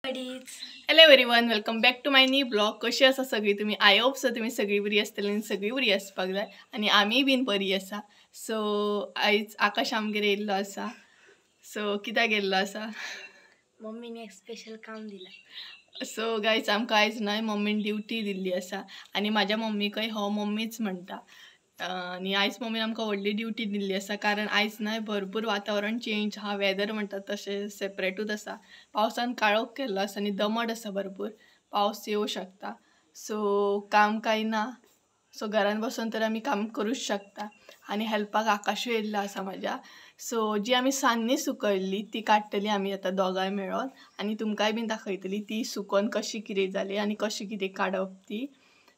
Hello everyone, welcome back to my new blog. कशी आसा सगळी तुम्ही? I hope so तुम्ही सगळी बरी आसतली आनी सगळी बरी आसपाक जाय आनी आमी बीन बरी आसा. सो आयज आकाश आमगेर येयल्लो आसा. सो कित्याक गेल्लो आसा? मम्मीन एक स्पेशल काम दिला. सो गायज आमकां आयज न्हय मम्मीन ड्युटी दिल्ली आसा आनी म्हाज्या मम्मीकय हो मम्मीच म्हणटा. आनी आयज मम्मीन आमकां व्हडली ड्युटी दिल्ली आसा कारण आयज न्हय भरपूर वातावरण चेंज आहा. वेदर म्हणटा तशें सेपरेटूच आसा. पावसान काळोख केल्लो आसा आनी दमट आसा भरपूर, पावस येवं शकता. सो काम कांय ना, सो घरान बसून तर आमी काम करूंक शकता. आनी हेल्पाक आकाशूय येयल्लो आसा म्हाज्या. सो जी आमी सान्नी सुकयल्ली ती काडटली आमी आतां दोगांय मेळोन आनी तुमकांय बीन दाखयतली ती सुकोन कशी कितें जाली आनी कशी कितें काडप ती.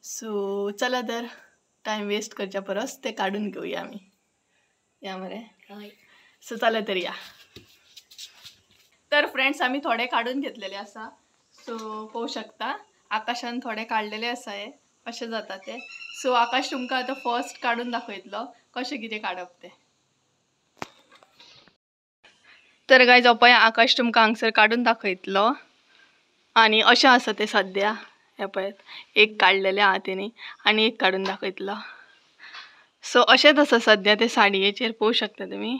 सो चला तर टायम वेस्ट करच्या परस ते काडून घेवया आमी. या मरे? सो चला तर या. तर फ्रेंड्स आमी थोडे काडून घेतलेले आसा. सो पळोवंक शकता आकाशान थोडे काडलेले आसा. हे अशें जाता ते. सो आकाश तुमकां आतां फर्स्ट काडून दाखयतलो कशें कितें काडप तें. तर गायज पळय आकाश तुमकां हांगसर काडून दाखयतलो आनी अशें आसा तें सद्या. हे पळयात एक काडलेलें आहा तेणी आनी एक काडून दाखयतलो. सो अशेंच आसा सद्या ते साडयेचेर पळोवंक शकता तुमी.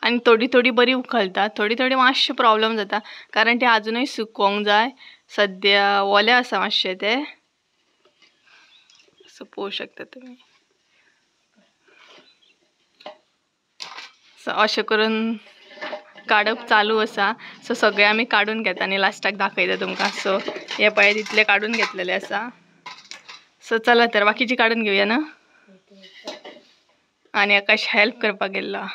आनी थोडी थोडी बरी उखलता, थोडी थोडी मातशें प्रॉब्लम जाता कारण ते आजुनूय सुकोवंक जाय. सद्या ओलें आसा मातशें तें. सो पळोवंक शकता तुमी. सो अशें करून काडप चालू आसा. सो सगळे आमी काडून घेता आनी लास्टाक दाखयता तुमकां. सो हे पळयात इतले काडून घेतलेले आसा. सो चला तर बाकीची काडून घेवया ना. आनी आकाश हेल्प करपाक गेल्लो.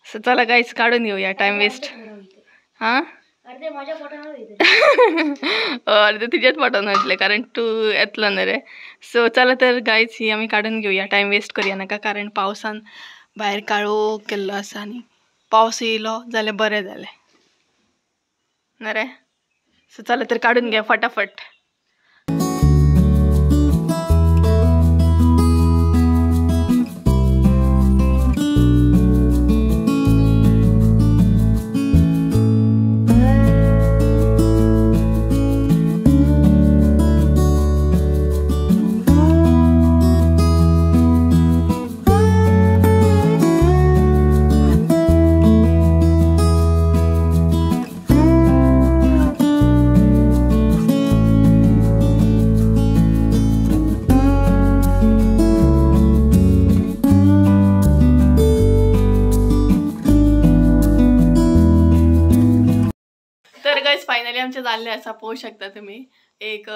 सो चला गायज काडून घेवया, टायम वेस्ट. हां अर्दे तुज्याच पोटान वयतले कारण तूं येतलो न्हू रे. सो चला तर गायज ही आमी काडून घेवया, टायम वेस्ट करया नाका कारण पावसान भायर काळोख केल्लो आसा आनी पावस येयलो जाल्यार बरें जालें ना रे. सो चला तर काडून घे फटाफट. फायनली आमचे जाल्ले आसा, पळोवंक शकता तुमी. एक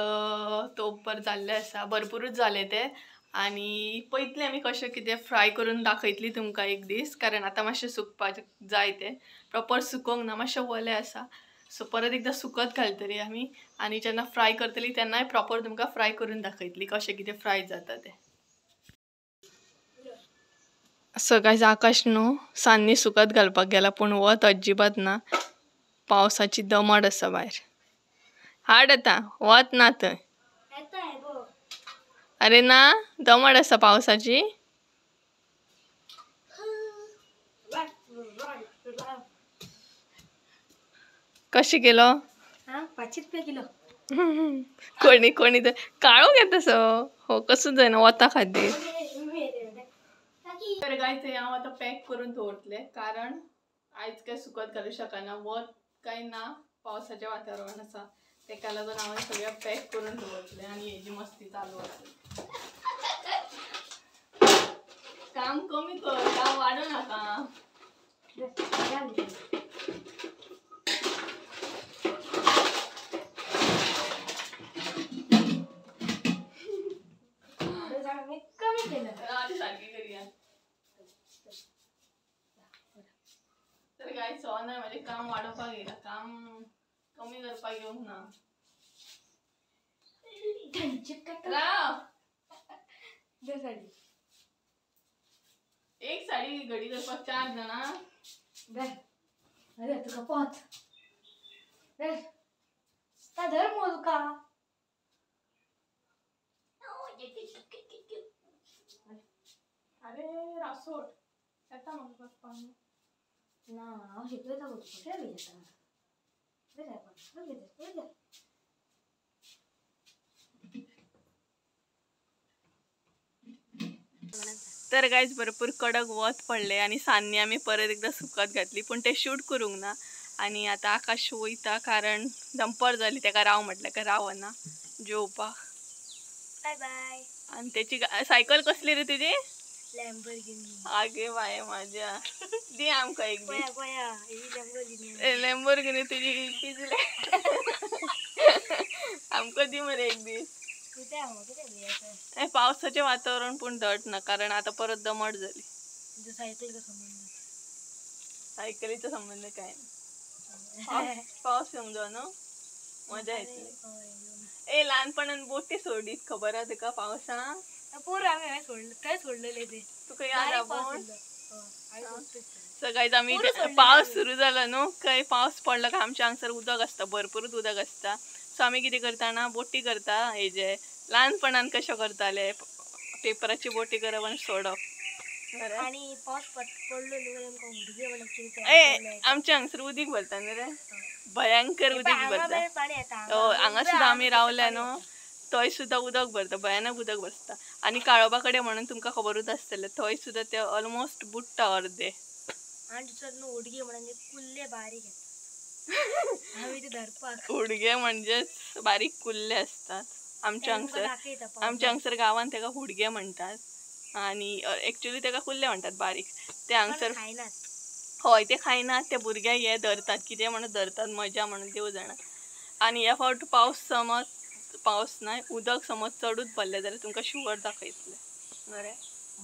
तोपभर जाल्ले आसा, भरपुरूच जाले ते. आनी पळयतले आमी कशें कितें फ्राय करून दाखयतली तुमकां एक दीस कारण आतां मातशें सुकपाक जाय तें. प्रॉपर सुकोवंक ना, मातशें ओलें आसा. सो परत एकदां सुकत घालतली आमी आनी जेन्ना फ्राय करतली तेन्नाय प्रॉपर तुमकां फ्राय करून दाखयतली कशें कितें फ्राय जाता तें. सो गायज आकाश न्हू सान्नी सुकत घालपाक गेला पूण वत अजिबात ना. पावसाची दमट आसा भायर. हाड आतां, वत ना थंय. अरे ना, दमट आसा पावसाची. कशी किलो? 5 रुपया किलो. कोणी कोणी तर काळोख येता सो हो कसो जायना वता खातीर. तर गायज हांव आतां पॅक करून दवरतलें कारण आयज काय सुकत घालूं शकना, वत काय ना, पावसाचें वातावरण आसा तेका लागून हांव सगळें पॅक करून दवरतलें. आनी हेजी मस्ती चालू आसा. काम कमी कर, काम वाडोवं नाका. कमी केलं सारकी करूया. तर गायज सो ना म्हाजें काम वाडोवपाक येयला, काम कमी करपाक येवंक ना. राव एक साडी घडी करपाक 4 जाणां. अरे तुका 5 धर मो तुका. अरे रासोट येता म्हाका करपाक. ना हांव शिकयता कितें भिजता. तर गायज भरपूर कडक वत पडले आनी सान्नी आमी परत एकदा सुकत घातली, पूण ते शूट करूंक ना. आनी आतां आकाश वयता कारण दंपर जाली, तेका राव म्हटल्यार काय रावना जेवपाक. बाय बाय. आनी तेची सायकल कसली रे तुजी? लॅम्बोर्गिनी. आगे बाय माझ्या, दी आमकां एक दी. लॅम्बोर्गिनी तुजी पिजले आमकां दी मरे एक दीस. पावसाचें वातावरण पूण धट ना, कारण आतां परत दमट जाली. सायकलीचो संबंद काय ना, पावस येवंक जाय न्हू, मजा येतली. ए ल्हानपणान बोटी सोडीत खबर आहा तुका पावसान? तुका याद आहा? सो गायज आमी पावस सुरू जालो न्हू, काय पावस पडलो काय आमच्या हांगसर उदक आसता, भरपूरूच उदक आसता. सो आमी कितें करता ना, बोटी करता. हेजे ल्हानपणान कशें करताले, पेपराची बोटी करप आनी सोडप. आनी पावस पडलो न्हू, ए आमच्या हांगसर उदीक भरता न्ही रे, भयंकर उदीक भरता. हांगा सुद्दां आमी रावले न्हू, थंय सुद्दां उदक भरता, भयानक उदक भरता. आनी काळोबा कडेन म्हणून तुमकां खबरूच आसतलें, थंय सुद्दां ते ऑलमोस्ट बुडटा अर्दे. हुडगे म्हणजेच बारीक कुल्ले असतात आमच्या हांगसर. आमच्या हांगसर गांवान तेका हुडगे म्हणटात आनी एक्चुअली तेका कुल्ले म्हणटात बारीक. ते हांगसर हय ते खायनात, ते भुरगे हे धरतात कितें म्हणून धरतात, मजा म्हणून देव जाणा. आनी ह्या फावट पावस समज, पावस नाय उदक समज चडूच भरलें जाल्यार तुमकां शुवर दाखयतले. बरें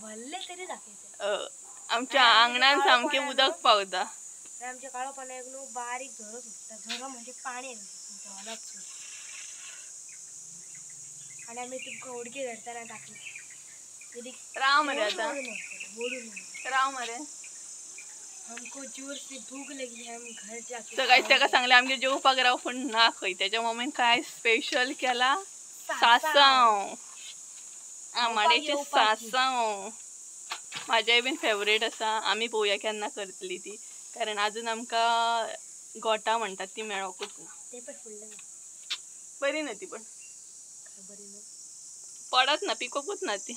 भरलें तरी दाखयतले. आमच्या आंगणान सामकें उदक पावता. आमच्या काळो पाण्याक न्हू बारीक झरो सुटता, झरो म्हणजे पाणी येता. आनी आमी तुमकां उडकी धरतना दाखयतले. राव मरे आतां, राव मरे, हमको जोर से भूख लगी है, हम घर जाके. सो गायज ताका सांगलें आमगे जेवपाक राव, पूण ना खंय. तेच्या मम्मीन काय स्पेशल केला, सासव, आमाड्याचें सासव. म्हाजेय बीन फेवरेट आसा. आमी पळोवया केन्ना करतली ती, कारण अजून आमकां गोटा म्हणटात ती मेळोकूच ना. बरी ना ती, पण पडत ना, पिकोकूच ना ती.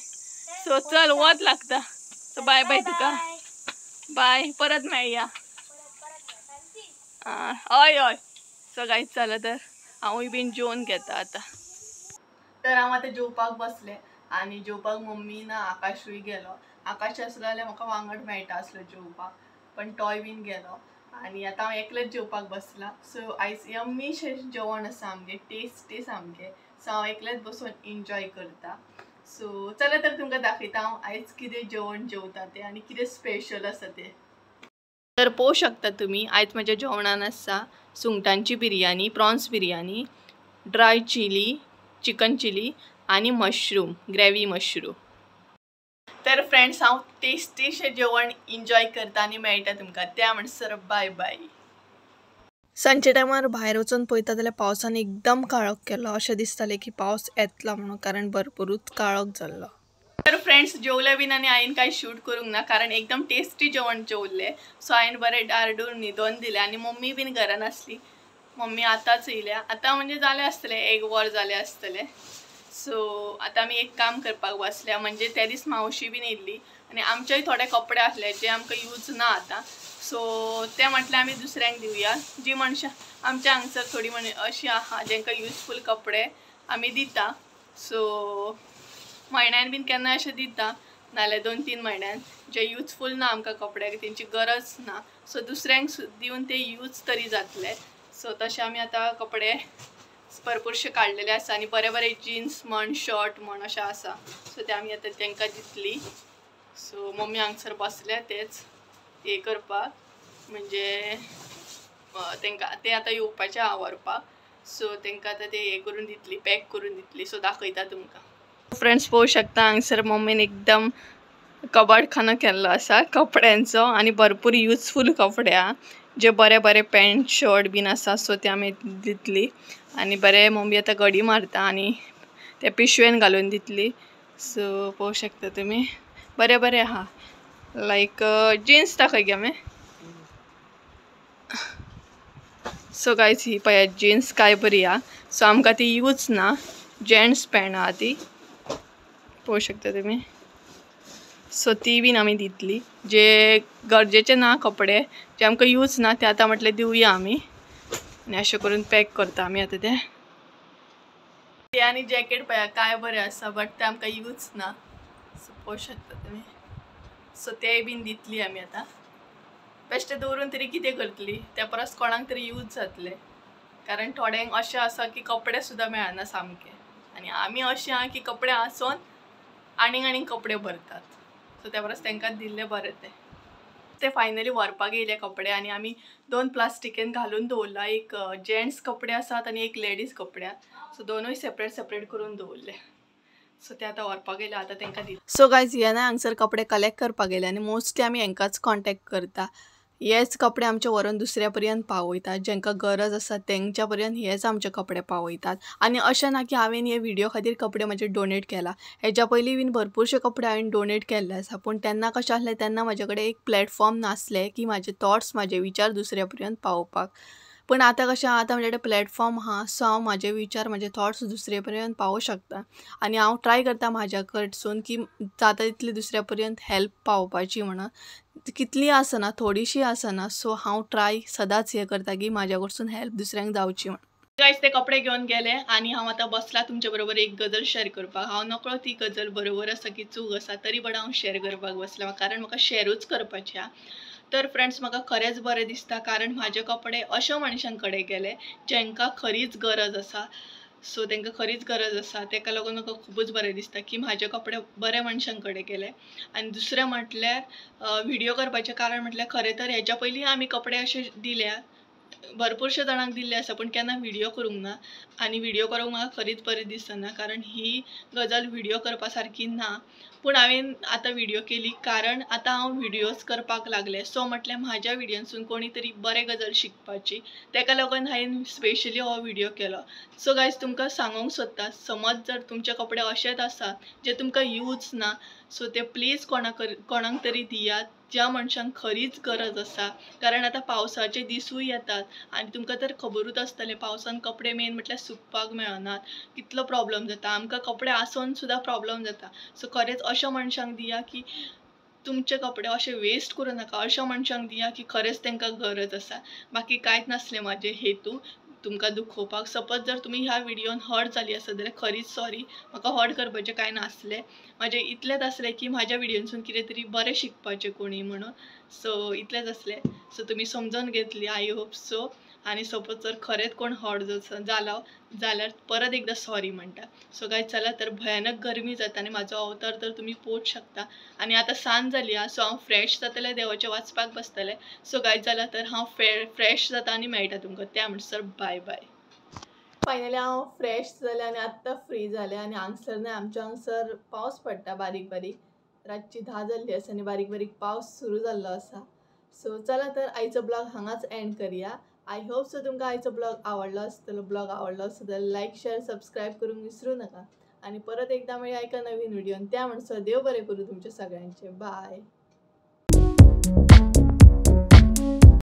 सो चल वत लागता. सो बाय बाय तुका, बाय, परत मेळया. हय हय. सो गायज चला तर हांवूय बीन जेवन घेता आतां. तर हांव आतां जेवपाक बसलें आनी जेवपाक मम्मी ना, आकाशूय गेलो. आकाश आसलो जाल्यार म्हाका वांगड मेळटा आसलो जेवपाक, पण तोय बीन गेलो. आनी आतां हांव एकलेंच जेवपाक बसलां. सो आयज यम्मीशें जेवण आसा आमगें, टेस्टी सामकें. सो हांव एकलेंच बसून एन्जॉय करता. सो चला तर तुमकां दाखयता हांव आयज कितें जेवण जेवता तें आनी कितें स्पेशल आसा तें. तर पळोवंक शकता तुमी आयज म्हज्या जेवणान आसा सुंगटांची biryani, prawns biryani, dry chilli, chicken chilli आनी मशरूम ग्रेवी मशरूम. तर फ्रेंड्स हांव टेस्टीशें जेवण एन्जॉय करता आनी मेळटा तुमकां. त्या म्हणसर बाय बाय. सांजच्या टायमार भायर वचून पळयता जाल्यार पावसान एकदम काळोख केलो, अशें दिसतालें की पावस येतलो म्हणून, कारण भरपूरूच काळोख जाल्लो. तर फ्रेंड्स जेवले बीन आनी हांवें कांय शूट करूंक ना, कारण एकदम टेस्टी जेवण जेवल्लें. सो हांवें बरें डारडून न्हिदोन दिलें. आनी मम्मी बीन घरान आसली, मम्मी आतांच येयल्या, आतां म्हणजे जालें आसतलें एक वर जालें आसतलें. सो आतां आमी एक काम करपाक बसल्या, म्हणजे त्या दीस मावशी बीन येयल्ली आनी आमचेय थोडे कपडे आसले जे आमकां यूज ना आतां. सो ते म्हटल्यार आमी दुसऱ्यांक दिवया, जी मनशां आमच्या हांगसर थोडी अशी आहा जेंकां युजफूल कपडे आमी दिता. सो म्हयन्यान बीन केन्ना अशें दिता, नाल्यार 2-3 म्हयन्यान जे युजफूल ना आमकां कपडे, तेंची गरज ना, सो दुसऱ्यांक दिवन ते यूज तरी जातले. सो तशें आमी आतां कपडे भरपूरशे काडलेले आसा आनी बरे बरे जिन्स म्हण, शर्ट म्हण अशें आसा. सो ते आमी आतां तांकां दितली. सो मम्मी हांगसर बसल्या तेच हे करपाक, म्हणजे तांकां ते आतां येवपाचें आहा व्हरपाक. सो तांकां आतां ते हे करून दितली, पॅक करून दितली. सो दाखयता तुमकां. फ्रेंड्स पळोवंक शकता हांगसर मम्मीन एकदम कबाडखानो केल्लो आसा कपड्यांचो आनी भरपूर युजफूल कपडे आहा, जे बरे बरे पॅन्ट शर्ट बीन आसा. सो ते आमी दितली आनी बरे मम्मी आतां घडी मारता आनी ते पिशवेन घालून दितली. सो पळोवंक शकता तुमी बरे बरे आहा. लायक जिन्स दाखय गे आमी. सो गायज ही पळयात जिन्स काय बरी आहा. सो आमकां ती यूज ना, जेंट्स पॅन्ट आहा ती, पळोवंक शकता तुमी. सो ती बीन आमी दितली. जे गरजेचे ना कपडे जे आमकां यूज ना ते आतां म्हटलें दिवया आमी. आनी अशें करून पॅक करता आमी आतां ते. ते आनी जॅकेट पळया काय बरें आसा, बट ते आमकां यूज ना. सो पळोवंक शकता तुमी. सो तेय बीन दितली आमी आतां. बेश्टे दवरून तरी कितें करतली, त्या परस कोणाक तरी यूज जातले. कारण थोड्यांक अशें आसा की कपडे सुद्दां मेळना सामके, आनी आमी अशें आहा की कपडे आसोन आनीक आनीक कपडे भरतात. सो त्या परस तांकां दिल्ले बरें. ते ते फायनली व्हरपाक येयले कपडे आनी आमी 2 प्लास्टिकेन घालून दवरला. एक जेंट्स कपडे आसात आनी एक लेडीज कपडे आसात. सो दोनूय सेपरेट सेपरेट करून दवरले. सो ते आतां व्हरपाक गेले, आतां तांकां दिले. सो गायज हे ना हांगसर कपडे कलेक्ट करपाक गेले आनी मोस्टली आमी हेंकाच कॉन्टेक्ट करता. हेच कपडे आमचे व्हरून दुसऱ्या पर्यंत पावयतात, जांकां गरज आसा तेंच्या पर्यंत हेच आमचे कपडे पावयतात. आनी अशें ना की हांवें हे व्हिडियो खातीर कपडे म्हजे डोनेट केला, हेज्या पयलीं बीन भरपूरशे कपडे हांवें डोनेट केल्ले आसा. पूण तेन्ना कशें आसलें, तेन्ना म्हाजे कडेन एक प्लॅटफॉर्म नासलें की म्हाजे थॉट्स म्हाजे विचार दुसऱ्या पर्यंत पावोवपाक. पूण आतां कशें, आतां म्हजे कडेन प्लॅटफॉर्म आहा, सो हांव म्हाजे विचार म्हाजे थॉट्स दुसरे पर्यंत पावोवंक शकता. आनी हांव ट्राय करता म्हाज्या कडसून की जाता तितली दुसऱ्या पर्यंत हेल्प पावोवपाची म्हणून, कितली आसना थोडीशी आसना. सो हांव ट्राय सदांच हें करता की म्हाज्या कडसून हेल्प दुसऱ्यांक जावची म्हणून. गायज ते कपडे घेवन गेले आनी हांव आतां बसलां तुमचे बरोबर एक गजल शेअर करपाक. हांव नकळो ती गजल बरोबर आसा की चूक आसा, तरी बट हांव शेअर करपाक बसलां, कारण म्हाका शेरूच करपाची आहा. तर फ्रेंड्स म्हाका खरेंच बरें दिसता, कारण म्हाजे कपडे अशा मनशां कडेन गेले जांकां खरीच गरज आसा. सो तांकां खरीच गरज आसा, ताका लागून म्हाका खुबूच बरें दिसता की म्हाजे कपडे बऱ्या मनशां कडेन गेले. आनी दुसरें म्हटल्यार व्हिडियो करपाचें कारण म्हटल्यार खरें तर हेच्या पयलीं आमी कपडे अशे दिल्या, भरपूरशे जाणांक दिल्ले आसा, पूण केन्ना व्हिडियो करूंक ना. आनी व्हिडियो करूंक म्हाका खरीच बरें दिसना, कारण ही गजाल व्हिडियो करपा सारकी ना. पूण हांवें आतां व्हिडियो केली कारण आतां हांव व्हिडियोज करपाक लागलें. सो म्हटल्यार म्हाज्या व्हिडियोसून कोणी तरी बरें गजाल शिकपाची, ताका लागून हांवें स्पेशली हो व्हिडियो केलो. सो गायज तुमकां सांगूंक सोदता, समज जर तुमचे कपडे अशेच आसात जे तुमकां यूज ना, सो ते प्लीज कोणाक तरी दियात ज्या मनशांक खरीच गरज आसा. कारण आतां पावसाचे दिसूय येतात आनी तुमकां तर खबरूच आसतलें पावसान कपडे मेन म्हटल्यार सुकपाक मेळनात, कितलो प्रॉब्लम जाता. आमकां कपडे आसून सुद्दां प्रॉब्लम जाता. सो खरेंच अशा मनशांक दिया की तुमचे कपडे अशे वेस्ट करूं नाका, अशा मनशांक दिया की खरेंच तांकां गरज आसा. बाकी कांयच नासलें म्हाजें हेतू तुमकां दुखोवपाक. सपोज जर तुमी ह्या व्हिडियोन हर्ट जाली आसत जाल्यार खरीच सॉरी, म्हाका हर्ट करपाचें कांय नासलें. म्हाजें इतलेंच आसलें की म्हाज्या व्हिडियोनसून कितें तरी बरें शिकपाचें कोणी म्हणून. सो इतलेंच आसलें. सो तुमी समजून घेतली I hope so. आनी सपोज जर खरेंच कोण हर्ट जालो जाल्यार परत एकदां सॉरी म्हणटा. सो गायज चला तर भयानक गरमी जाता आनी म्हाजो अवतार तर तुमी पळोवंक शकता. आनी आतां सांज जाली आहा, सो हांव फ्रेश जातलें, देवाचें वाचपाक बसतलें. सो गायज जाला तर हांव फ्रेश जाता आनी मेळटा तुमकां. त्या म्हणसर बाय बाय. फायनली हांव फ्रेश जालें आनी आत्तां फ्री जालें. आनी हांगसर न्हय, आमच्या हांगसर पावस पडटा बारीक बारीक. रातची 10 जाल्ली आसा आनी बारीक बारीक पावस सुरू जाल्लो आसा. सो चला तर आयचो ब्लॉग हांगाच एंड करया. I hope so तुमकां आयचो ब्लॉग आवडलो आसतलो. ब्लॉग आवडलो आसतो जाल्यार लायक शेअर सबस्क्रायब करूंक विसरूं नाका. आनी परत एकदां मेळया एका नवीन व्हिडियोन. त्या म्हणसर देव बरें करूं तुमचें सगळ्यांचें. बाय.